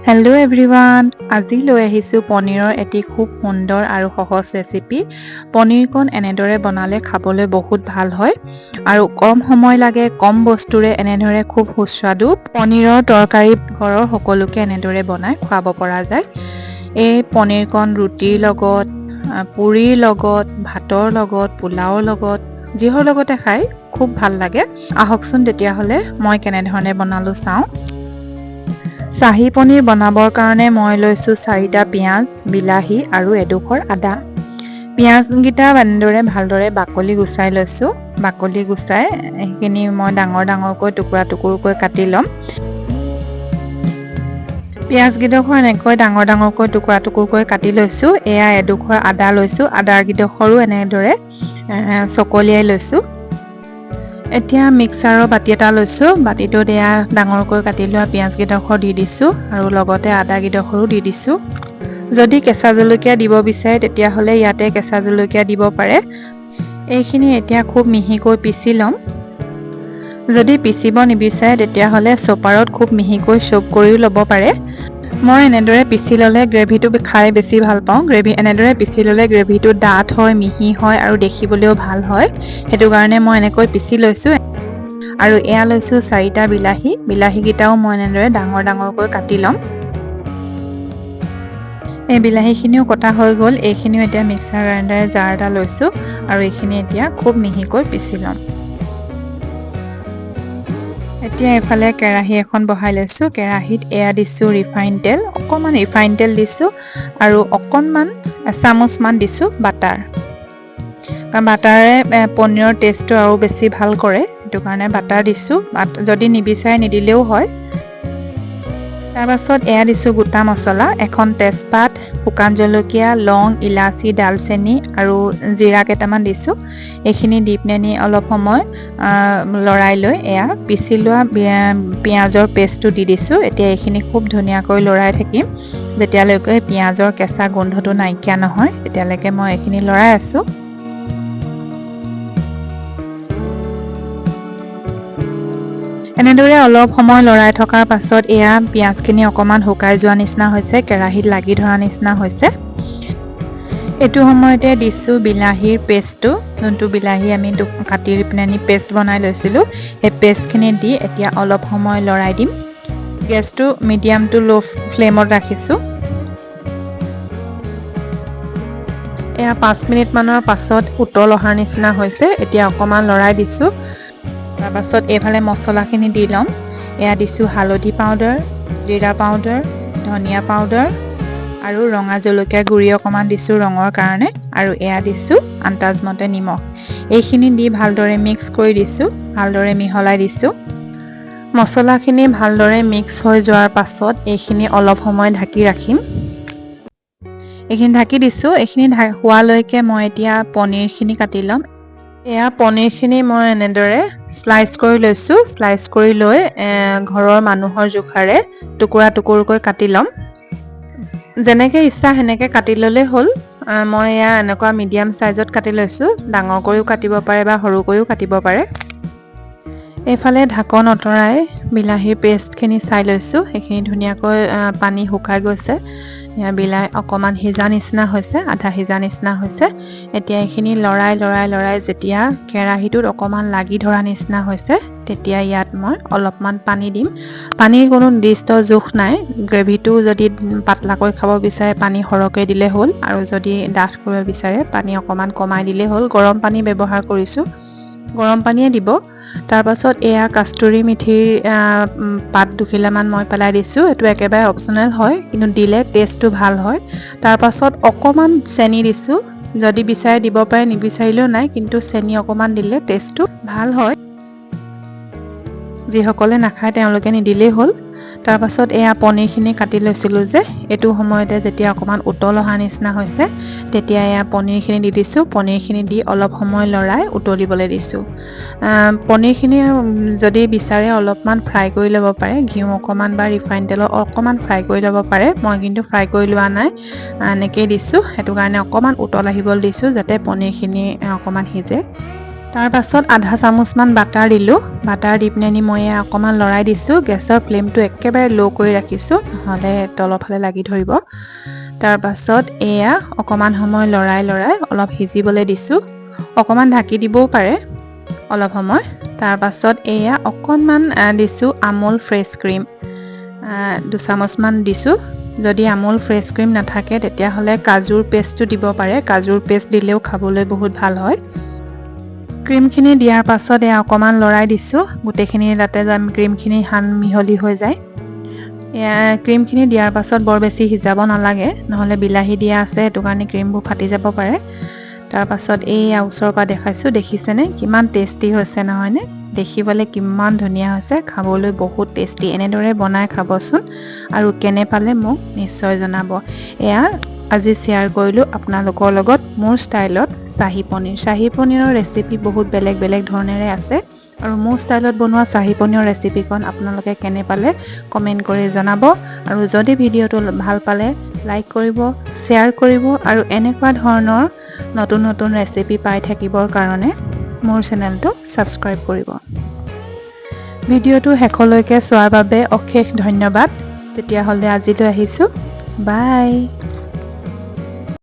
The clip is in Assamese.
হেল্ল' এভৰিৱান, আজি লৈ আহিছোঁ পনীৰৰ এটি খুব সুন্দৰ আৰু সহজ ৰেচিপি। পনীৰকণ এনেদৰে বনালে খাবলৈ বহুত ভাল হয় আৰু কম সময় লাগে, কম বস্তুৰে এনেদৰে খুব সুস্বাদু পনীৰৰ তৰকাৰী ঘৰৰ সকলোকে এনেদৰে বনাই খুৱাব পৰা যায়। এই পনীৰকণ ৰুটিৰ লগত, পুৰিৰ লগত, ভাতৰ লগত, পোলাওৰ লগত, যিহৰ লগতে খাই খুব ভাল লাগে। আহকচোন তেতিয়াহ'লে মই কেনেধৰণে বনালোঁ চাওঁ। চাহী পনীৰ বনাবৰ কাৰণে মই লৈছোঁ 4টা পিঁয়াজ, বিলাহী আৰু এডোখৰ আদা। পিঁয়াজকেইটা এনেদৰে ভালদৰে বাকলি গুচাই লৈছোঁ। বাকলি গুচাই সেইখিনি মই ডাঙৰ ডাঙৰকৈ টুকুৰা টুকুৰকৈ কাটি ল'ম। পিঁয়াজকেইডোখৰ এনেকৈ ডাঙৰ ডাঙৰকৈ টুকুৰা টুকুৰকৈ কাটি লৈছোঁ। এয়া এডোখৰ আদা লৈছোঁ, আদাৰকেইডোখৰো এনেদৰে চকলিয়াই লৈছোঁ। এতিয়া মিক্সাৰৰ বাতি এটা লৈছোঁ। বাতিটোত এয়া ডাঙৰকৈ কাটি লোৱা পিঁয়াজকেইডোখৰ দি দিছোঁ আৰু লগতে আদাকেইডোখৰো দি দিছোঁ। যদি কেঁচা জলকীয়া দিব বিচাৰে তেতিয়াহ'লে ইয়াতে কেঁচা জলকীয়া দিব পাৰে। এইখিনি এতিয়া খুব মিহিকৈ পিচি ল'ম। যদি পিচিব নিবিচাৰে তেতিয়াহ'লে চপাৰত খুব মিহিকৈ চপ কৰিও ল'ব পাৰে। মই এনেদৰে পিচি ল'লে গ্ৰেভিটো খাই বেছি ভাল পাওঁ। এনেদৰে পিচি ল'লে গ্ৰেভিটো ডাঠ হয়, মিহি হয় আৰু দেখিবলৈও ভাল হয়। সেইটো কাৰণে মই এনেকৈ পিচি লৈছোঁ। আৰু এয়া লৈছোঁ 4টা বিলাহী। বিলাহীকেইটাও মই এনেদৰে ডাঙৰ ডাঙৰকৈ কাটি ল'ম। এই বিলাহীখিনিও কটা হৈ গ'ল। এইখিনিও এতিয়া মিক্সাৰ গ্ৰাইণ্ডাৰ জাৰ এটা লৈছোঁ আৰু এইখিনি এতিয়া খুব মিহিকৈ পিচি ল'ম। এতিয়া এফালে কেৰাহী এখন বহাই লৈছোঁ। কেৰাহীত এয়া দিছোঁ ৰিফাইন তেল, অকণমান ৰিফাইন তেল দিছোঁ আৰু অকণমান এচামুচমান দিছোঁ বাটাৰ। কাৰণ বাটাৰে পনীৰৰ টেষ্টটো আৰু বেছি ভাল কৰে, সেইটো কাৰণে বাটাৰ দিছোঁ। যদি নিবিচাৰে নিদিলেও হয়। তাৰপাছত এয়া দিছোঁ গোটা মছলা, এখন তেজপাত, শুকান জলকীয়া, লং, ইলাচি, ডালচেনি আৰু জিৰা কেইটামান দিছোঁ। এইখিনি দি পিনে অলপ সময় লৰাই লৈ এয়া পিচি লোৱা পিঁয়াজৰ পেষ্টটো দি দিছোঁ। এতিয়া এইখিনি খুব ধুনীয়াকৈ লৰাই থাকিম যেতিয়ালৈকে পিঁয়াজৰ কেঁচা গোন্ধটো নাইকিয়া নহয়, তেতিয়ালৈকে মই এইখিনি লৰাই আছোঁ। এনেদৰে অলপ সময় লৰাই থকাৰ পাছত এয়া পিঁয়াজখিনি অকণমান শুকাই যোৱা নিচিনা হৈছে, কেৰাহীত লাগি ধৰা নিচিনা হৈছে। এইটো সময়তে দিছোঁ বিলাহীৰ পেষ্টটো, যোনটো বিলাহী আমি কাটি পিনে পেষ্ট বনাই লৈছিলোঁ, সেই পেষ্টখিনি দি এতিয়া অলপ সময় লৰাই দিম। গেছটো মিডিয়াম টু ল' ফ্লেমত ৰাখিছোঁ। এয়া 5 মিনিটমানৰ পাছত উতল অহাৰ নিচিনা হৈছে। এতিয়া অকণমান লৰাই দিছোঁ। তাৰপাছত এইফালে মছলাখিনি দি ল'ম। এয়া দিছোঁ হালধি পাউডাৰ, জিৰা পাউডাৰ, ধনিয়া পাউডাৰ আৰু ৰঙা জলকীয়া গুড়ি অকণমান দিছোঁ ৰঙৰ কাৰণে, আৰু এয়া দিছোঁ আন্দাজমতে নিমখ। এইখিনি দি ভালদৰে মিক্স কৰি দিছোঁ, ভালদৰে মিহলাই দিছোঁ। মছলাখিনি ভালদৰে মিক্স হৈ যোৱাৰ পাছত এইখিনি অলপ সময় ঢাকি ৰাখিম। এইখিনি ঢাকি দিছোঁ। এইখিনি হোৱালৈকে মই এতিয়া পনীৰখিনি কাটি ল'ম। এয়া পনীৰখিনি মই এনেদৰে শ্লাইচ কৰি লৈছোঁ। শ্লাইচ কৰি লৈ ঘৰৰ মানুহৰ জোখাৰে টুকুৰা টুকুৰকৈ কাটি ল'ম। যেনেকৈ ইচ্ছা সেনেকৈ কাটি ল'লেই হ'ল। মই এয়া এনেকুৱা মিডিয়াম চাইজত কাটি লৈছোঁ। ডাঙৰ কৰিও কাটিব পাৰে বা সৰু কৰিও কাটিব পাৰে। এইফালে ঢাকন আঁতৰাই বিলাহীৰ পেষ্টখিনি চাই লৈছোঁ। সেইখিনি ধুনীয়াকৈ পানী শুকাই গৈছে। বিলাহী অকণমান সিজা নিচিনা হৈছে, আধা সিজা নিচিনা হৈছে। এতিয়া এইখিনি লৰাই লৰাই লৰাই যেতিয়া কেৰাহীটোত অকণমান লাগি ধৰা নিচিনা হৈছে, তেতিয়া ইয়াত মই অলপমান পানী দিম। পানীৰ কোনো নিৰ্দিষ্ট জোখ নাই। গ্ৰেভিটো যদি পাতলাকৈ খাব বিচাৰে পানী সৰহকৈ দিলে হ'ল, আৰু যদি ডাঠ কৰিব বিচাৰে পানী অকণমান কমাই দিলেই হ'ল। গৰম পানী ব্যৱহাৰ কৰিছোঁ, গৰম পানীয়ে দিব। তাৰপাছত এয়া কাস্তুৰী মেথিৰ পাত দুখিলামান মই পেলাই দিছোঁ। এইটো একেবাৰে অপশ্যনেল হয়, কিন্তু দিলে টেষ্টটো ভাল হয়। তাৰপাছত অকণমান চেনি দিছোঁ, যদি বিচাৰে দিব পাৰে, নিবিচাৰিলেও নাই, কিন্তু চেনি অকণমান দিলে টেষ্টটো ভাল হয়। যিসকলে নাখায় তেওঁলোকে নিদিলেই হ'ল। তাৰপাছত এয়া পনীৰখিনি কাটি লৈছিলোঁ যে, এইটো সময়তে যেতিয়া অকণমান উতল অহা নিচিনা হৈছে তেতিয়া এয়া পনীৰখিনি দি দিছোঁ। পনীৰখিনি দি অলপ সময় লৰাই উতলিবলৈ দিছোঁ। পনীৰখিনি যদি বিচাৰে অলপমান ফ্ৰাই কৰি ল'ব পাৰে, ঘিউ অকণমান বা ৰিফাইন তেলত অকণমান ফ্ৰাই কৰি ল'ব পাৰে। মই কিন্তু ফ্ৰাই কৰি লোৱা নাই, এনেকেই দিছোঁ। সেইটো কাৰণে অকণমান উতল আহিবলৈ দিছোঁ যাতে পনীৰখিনি অকণমান সিজে। তাৰ পাছত আধা চামুচমান বাটাৰ দিলোঁ। বাটাৰ দি পিনে মই এয়া অকণমান লৰাই দিছোঁ। গেছৰ ফ্লেমটো একেবাৰে ল' কৰি ৰাখিছোঁ, নহ'লে তলৰ ফালে লাগি ধৰিব। তাৰপাছত এয়া অকণমান সময় লৰাই লৰাই অলপ সিজিবলৈ দিছোঁ। অকণমান ঢাকি দিবও পাৰে অলপ সময়। তাৰপাছত এয়া অকণমান দিছোঁ আমুল ফ্ৰেছ ক্ৰীম, 2 চামুচমান দিছোঁ। যদি আমুল ফ্ৰেছ ক্ৰীম নাথাকে, তেতিয়াহ'লে কাজুৰ পেষ্টটো দিব পাৰে। কাজুৰ পেষ্ট দিলেও খাবলৈ বহুত ভাল হয়। ক্ৰীমখিনি দিয়াৰ পাছত এয়া অকণমান লৰাই দিছোঁ গোটেইখিনি, যাতে ক্ৰীমখিনি সান মিহলি হৈ যায়। এয়া ক্ৰীমখিনি দিয়াৰ পাছত বৰ বেছি সিজাব নালাগে, নহ'লে বিলাহী দিয়া আছে, সেইটো কাৰণে ক্ৰীমবোৰ ফাটি যাব পাৰে। তাৰপাছত এইয়া ওচৰৰ পৰা দেখাইছোঁ। দেখিছেনে কিমান টেষ্টি হৈছে, নহয়নে? দেখিবলৈ কিমান ধুনীয়া হৈছে, খাবলৈ বহুত টেষ্টি। এনেদৰে বনাই খাবচোন আৰু কেনে পালে মোক নিশ্চয় জনাব। এয়া আজি শ্বেয়াৰ কৰিলোঁ আপোনালোকৰ লগত মোৰ ষ্টাইলত চাহী পনীৰ। চাহী পনীৰৰ ৰেচিপি বহুত বেলেগ বেলেগ ধৰণেৰে আছে আৰু মোৰ ষ্টাইলত বনোৱা চাহী পনীৰৰ ৰেচিপিখন আপোনালোকে কেনে পালে কমেণ্ট কৰি জনাব। আৰু যদি ভিডিঅ'টো ভাল পালে লাইক কৰিব, শ্বেয়াৰ কৰিব আৰু এনেকুৱা ধৰণৰ নতুন নতুন ৰেচিপি পাই থাকিবৰ কাৰণে মোৰ চেনেলটো ছাবস্ক্ৰাইব কৰিব। ভিডিঅ'টো শেষলৈকে চোৱাৰ বাবে অশেষ ধন্যবাদ। তেতিয়াহ'লে আজিলৈ আহিছোঁ, বাই।